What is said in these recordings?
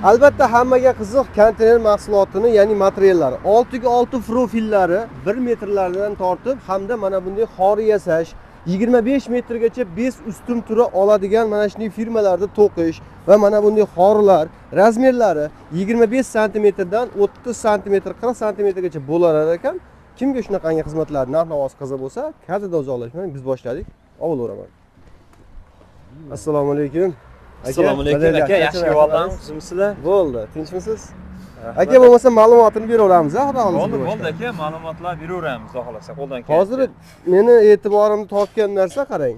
Albatta hammaga qiziq konteyner mahsulotini, ya'ni materiallari 6 ga 6 profillari 1 metrlardan tortib hamda mana bunday xori yasash 25 metrgacha 5 ustun tura oladigan mana shunday firmalarda to'qish va mana bunday xorilar razmerlari 25 santimetrdan 30 santimetr 40 santimetrgacha bo'lar ekan. Kimga shunaqangi xizmatlar narx navosi qiziq bo'lsa, kadrda uzoqlashmang, biz boshladik. Ovulaverman. Assalomu alaykum. Assalomu alaykum aka, yaxshi yo'ldan o'zimsizlar? Bo'ldi, tinchmisiz? Aka, bo'lmasa ma'lumotini beraveramiz, xudo xohlasa. Bo'ldi, bu bo'ldi boshdan. aka, ma'lumotlar beraveramiz, xudo xohlasa, qo'ldan kelgancha. Hozir meni e'tiborimni tortgan narsa qarang.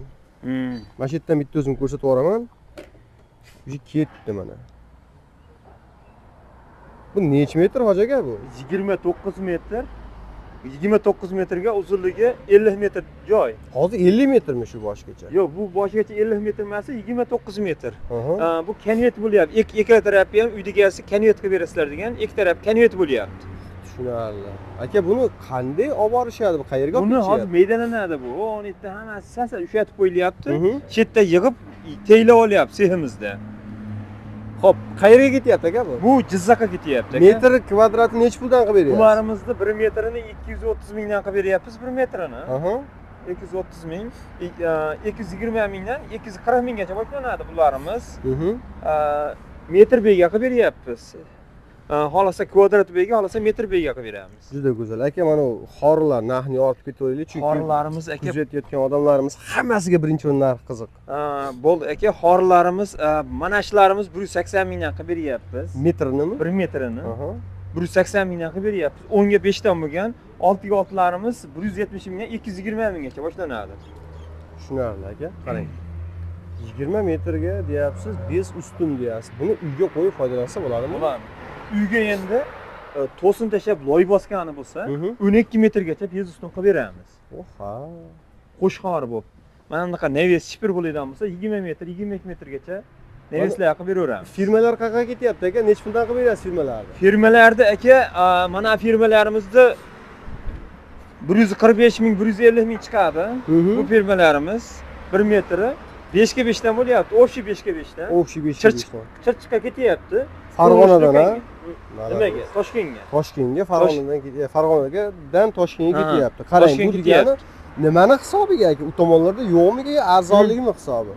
Mana shu yerdan bitta o'zim ko'rsatib yuboraman. Уже ketdi mana. Bu necha metr, hoji aka, bu? 29 metr. 29 metrga uzunligi 50 metr joy. Hozir 50 metrmi shu boshigacha? Yo'q, bu boshigacha 50 metr emas, 29 metr. Aha. Bu konvert bo'lyapti. Ikkala tarafi ham uydagasi konvert qilib berasizlar degan, ikki taraf konvert bo'lyapti. Tushunarli. Aka, buni qanday olib borishadi? Bu qayerga olib Buni hozir ketishadi? maydalanadi bu. O'n yerda hammasi sasa ushatib qo'yilyapti. Chetda yig'ib teylab olyapti seximizda. Xo'p, qayerga ketyapti aka bu? Bu Jizzaxga ketyapti aka. Metr kvadrati necha puldan qilib beryapsiz? Bularimizni 1 metrini 230 mingdan qilib beryapmiz, 1 metrini. 230 ming, 220 mingdan 240 minggacha boshlanadi bularimiz. Metr bega qilib beryapmiz. Xohlasa kvadrat bega, xohlasa metr bega qilib beramiz. Juda go'zal. Aka, mana bu xorilar narxini yoritib ketaveraylik, chunki Xorilarimiz aka, kuzatayotgan odamlarimiz hammasiga birinchi o'rin narx qiziq. Bo'ldi aka, xorilarimiz, mana shularimiz 180 mingdan qilib beryapmiz. Metrinimi? 1 metrini 180 mingdan qilib beryapmiz. 10 ga 5 dan bo'lgan 6 ga 6larimiz 170 mingdan 220 minggacha boshlanadi. Tushunarli aka. Qarang. 20 metrga deyapsiz, 5 ustun deyapsiz. Buni uyga qo'yib foydalansa bo'ladimi? Bo'ladi. Uyga endi to'sin tashlab loy bosgani bo'lsa, 12 metrgacha bez ustun qilib beramiz. Oha. Qo'shxori bo'lib. Mana bunaqa навес shipir bo'ladigan bo'lsa, 20 metr, 22 metrgacha навес lar qilib beraveramiz. Firmalar qayerga ketyapti aka? Necha puldan qilib berasiz firmalarni? Firmalarda aka, mana firmalarimizni 145 ming, 150 ming chiqadi. Bu firmalarimiz 1 metri 5 ga 5 dan bo'lyapti. Общий 5 ga 5 dan. Общий 5 Chirchiq. Chirchiqqa ketyapti. Farg'onadan, ha? Nimaga? Toshkentga. Toshkentga Farg'onadan Farg'onadan Toshkentga ketyapti. Qarang, bu Toshkentga degani nimani hisobiga aka? U tomonlarda yo'qmiki, arzonligimi hisobi?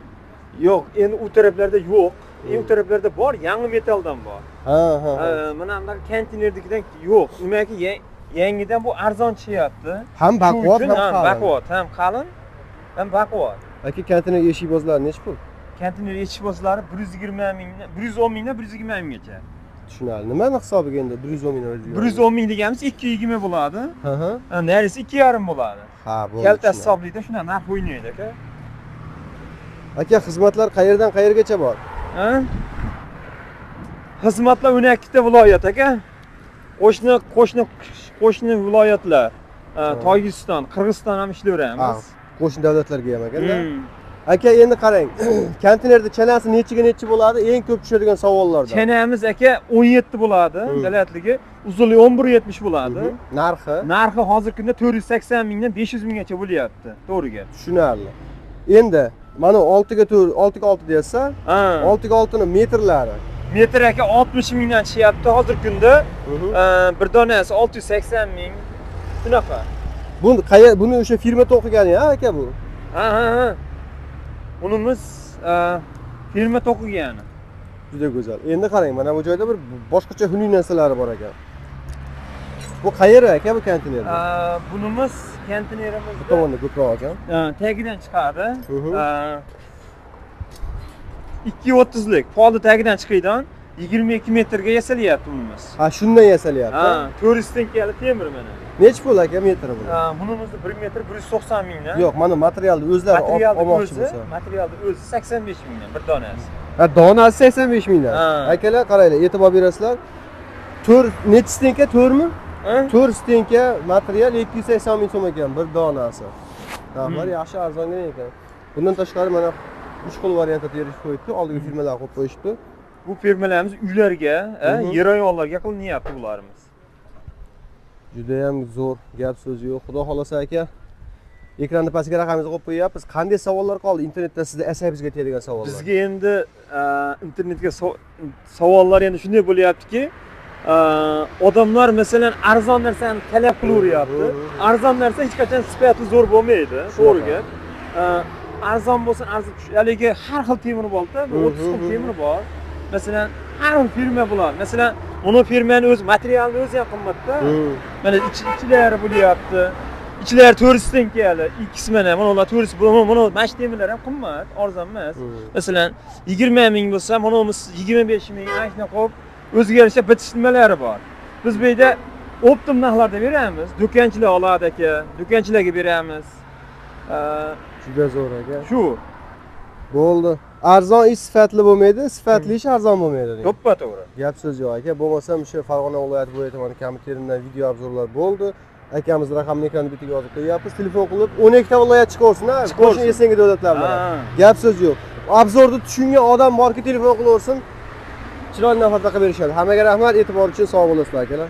Yo'q, endi u taraflarda yo'q. U taraflarda bor, yangi metalldan bor. Ha, ha, ha. Mana bunaqa konteynernikidan yo'q. Nimaki yangidan bu arzon tushyapti. Ham baquvvat, Shu uchun ham ham qalin. Baquvvat, ham qalin, ham baquvvat. Aka, konteyner eshikbozlari necha pul? Konteyner eshikbozlari 120 mingdan, 110 mingdan 120 minggacha. Tushunarli. Nimani hisobiga endi 110 ming? 110 ming deganimiz 220 bo'ladi. Ha, ha. Narisi 2,5 bo'ladi. Ha, bo'ldi. Kaltasi Tushunarli. hisoblaydi, shundan narx o'ynaydi aka. Aka, xizmatlar qayerdan qayergacha bor? Ha? Xizmatlar 12 ta viloyat aka. Qo'shni qo'shni qo'shni viloyatlar. Tojikiston, Qirg'iziston ham ishlayveramiz. Qo'shni davlatlarga ham ekanda. Aka, endi qarang. Konteynerda chanasi nechiga nechi bo'ladi? Eng ko'p tushadigan savollardan. Chanamiz aka 17 bo'ladi, balandligi, uzunligi 11.70 bo'ladi. Narxi? Narxi hozirgi kunda 480 mingdan 500 minggacha bo'lyapti. To'g'ri gap. Tushunarli. Endi mana 6 ga 4, 6 ga 6 deyapsan. 6 ga 6 ni metrlari. Metr aka 60 mingdan tushyapti hozirgi kunda. Bir donasi 680 ming. Shunaqa. Buni qayer, buni o'sha firma to'qigani ya aka bu? Ha. Bunimiz firma to'qigani. Juda go'zal. Endi qarang, mana bu joyda bir boshqacha xunuk narsalari bor ekan. Bu qayeri aka bu konteyner? Bunimiz konteynerimiz Bu tomonda ko'proq ekan. Tagidan chiqadi. 2.30lik polni tagidan chiqadigan 22 metrga yasalyapti bunimiz. Ha, shundan yasalyapti. Ha, 4 stenkali temir mana. Necha pul aka metri bu? Bunimizni 1 metr 190 mingdan. Yo'q, mana materialni o'zlari Materialni olmoqchi o'zi, bo'lsa. Materialni o'zi 85 mingdan bir donasi. Ha, donasi 85 mingdan. Ha. Akalar, qaranglar, e'tibor berasizlar. 4 necha stenka? 4 mi? Ha? 4 stenka material 280 ming so'm ekan bir donasi. Narxlar yaxshi, arzongina ekan. Bundan tashqari mana 3 xil variantda terishib qo'yibdi, oldiga firmalar qo'yib qo'yishibdi. Bu firmalarimiz uylarga, yer ayollarga qilinyapti bularimiz. Juda ham zo'r, gap so'z yo'q. Xudo xolasa aka. Ekranni pastiga raqamimizni qo'yib qo'yyapmiz. Qanday savollar qoldi internetda sizda asabingizga tegadigan savollar? Bizga endi internetga savollar endi shunday bo'lyaptiki, odamlar, masalan, arzon narsani talab qilaveryapti. Arzon narsa hech qachon sifati zo'r bo'lmaydi, to'g'ri gap. Arzon bo'lsin, arzon, haligi har xil temir borda, 30 xil temir bor. Masalan, har xil firma bo'ladi. Masalan, uni firmani o'zi, materialni o'zi ham qimmatda. Mana ichilari bo'lyapti. Ichilari 400 tenkali, ikkisi mana ular 400, mana shu temirlar ham qimmat, arzon emas. Masalan, 20 ming bo'lsa, mana 25 ming, ana shunaqa qilib o'ziga yarasha bitish nimalari bor. Biz bu yerda оптом narxlarda beramiz. Do'konchilar oladi aka, do'konchilarga beramiz. Juda zo'r, aka. Shu. Bo'ldi. Arzon ish sifatli bo'lmaydi, sifatli ish arzon bo'lmaydi degan. To'ppa to'g'ri. Gap so'z yo'q, aka. Bo'lmasam o'sha Farg'ona viloyati bo'yicha tumani Kamiterimdan video обзор lar bo'ldi. Akamiz raqamini ekranda betiga yozib qo'yyapmiz. Telefon qilib 12 ta viloyat chiqaversin, ha. Chiqaversin. Qo'shni СНГ davlatlar bilan. Gap so'z yo'q. Обзор ni tushungan odam borki, telefon qilaversin. Chiroyli narxlarda qilib berishadi. Hammaga rahmat, e'tibor uchun, sog' bo'lasizlar, akalar.